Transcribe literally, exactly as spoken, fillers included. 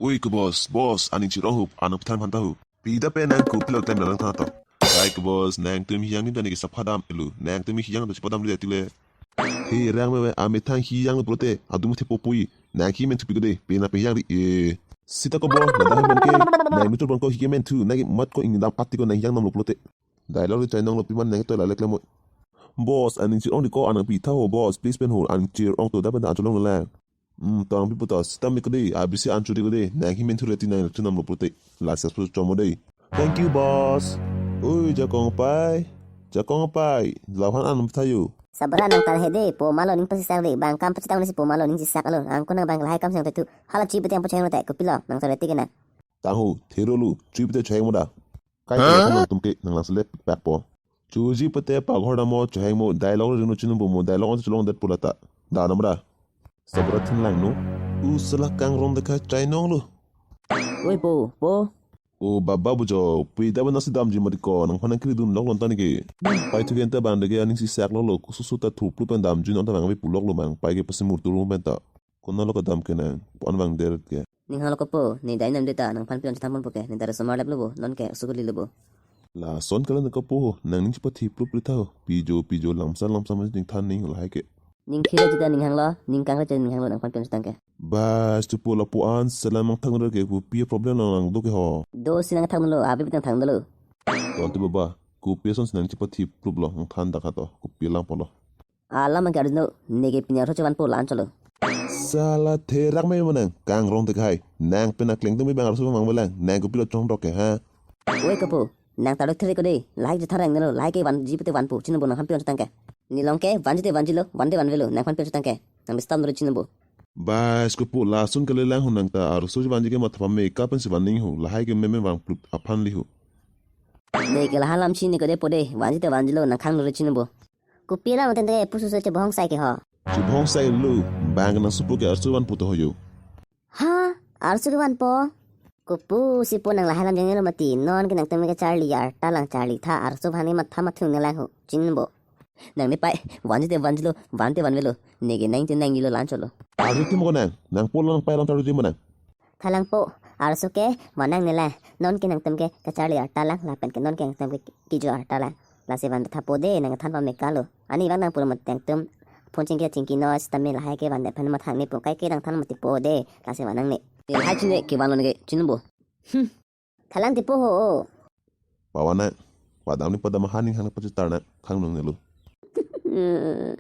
Oi ko boss, boss, aning chirong hup, anang pithang phanta hu. Pida pe nang kopilo klem nang thang to. Ai ko boss, nangtum hiyang nim tani ke sapha dam elu. Nangtum hiyang to chipadam le tile. He rang me we amethang hiyang lo pulote, adum the popoi. Nang hi men thupi ko de, pe na pe hiyang ri e. Sita ko bo, na dahai men ke. Nang mitur bang ko hi ke men thu, nang mat ko ing dam pati ko nang hiyang nam lo pulote. Dialogue ri chainong lo piman nang to la lek lemo. Boss, aning chirong di ko anang pitha ho boss, please pen ho aning chirong to da pen da anchulong le. Hmm, tang pi putas, tam mi kede, abisi anchuri kede, nang hi men thu reti nang thu nam lo pulote. La successful chomo de. Thank you boss. Oi, jakong pai. Jakong pai. Lahan anam thayo. Sabra nang tal hede, po malo ning pasi sang de, bang kam pasi tang si po malo ning si sak alo, angko nang bang lahai kam sang tetu. Hala chi pete ang pachang te, kopilo, nang sare te kena. Tang ho, thero lu, chi pete chang mo da. Kai ko nang tum ke, nang lang selep pak po. Chuji pete paghor damo cheheng mo dialogue rino chinum bo mo dialogue on cholong det pulata. Da namra. Sabra thin lang no. U sala kangrong dekha chainong lo. Oi po, po. O baba bujo, pui da bana si damji mati ko, nang phan kiri dun lok lontan ke. Pai thu enta bang dege aning si sak lo lo, kususu ta thuplu pen damji non ta bang bi pulok lo bang, pai ke pasi murtu rum pen ta. Kona lo kedam ke nang, pon bang der ke. Ning hang lo kopo, ne dai nam de ta, nang phan pion chethang pon po ke, ne dare somar lep lo bo, non ke sukuli lo bo. Lason kala nang kopo, nang ning chepathi prup ri tha ho, pijo, pijo, lamsa, lamsa, mas ning than ning lahai ke. Ning khira jita ning hang lo, ning kang ra jita ning hang lo, nang phan pion chethang ke. Bas, tu po lapu an, salam mang thang ra ke, kopi problem lang lang do ke ho. Do si nang thang lo, abi pitang thang lo. Ton tu baba, kopi son si nang chepathi prup lo, nang than dak ha to, kopi lang po lo. Alam ang ke arjun do, neke pini arso chevan po lan cholo. Sala therak me manang, kangrong te khai. Nang pen akleng tum bang arso mang belang, nang kopilo chong dok ke ha. Oi kopo, nang tarok there ko de, lahai je tharang nelo, lahai ke vanji pete van po, chinum bo nang phan pion chethang ke. Nilong ke, vanji te vanji lo, van te van velo, nang phan pion chethang ke. Nang bistam doro chinum bo. Bas kopo lason kale lang ho nang ta, arso vanji ke matha pame, kapen si van ning ho, lahai ke meme vang plut aphan li ho. Neke lahan lam chini ko de po de, vanji te vanji lo, nang khang doro chinum bo. Kopi alam tente pusu se chebohong sai ke ho. Chebohong sai lo, bang nang supo ke arso van po to ho yo. Ha, arso ke van po. Kopu si po nang lahai lam jeng lo mati, non ke nangtum ke charli arta lang charli tha arso van ke matha mathung ne lang ho, chinum bo. Nang ne pai, vanji te vanji lo, van te van velo, neke nang te nang ilo lan cholo. Arso ti mo ko nang, nang po lo nang pai lam charli mo nang. Thalang po, arso ke vanang ne lang, non ke nangtum ke kacharli arta lang, lapen ke non ke nangtum ke kijo arta lang. Lasi van tha po de, nang than pame kalo. Ani vang nang pura mat nangtum, phone chingki chingki no, sitame lahai ke van de phan mathang ne po, kai ke nang than mati po de, lasi vanang ne. Ne lahai chine ke van lo ne ke, chinum bo. Hmm. Thalang ti po ho. Pawana, padam ni padam haning hang pachitar na, khang nung ne lo. Hmm.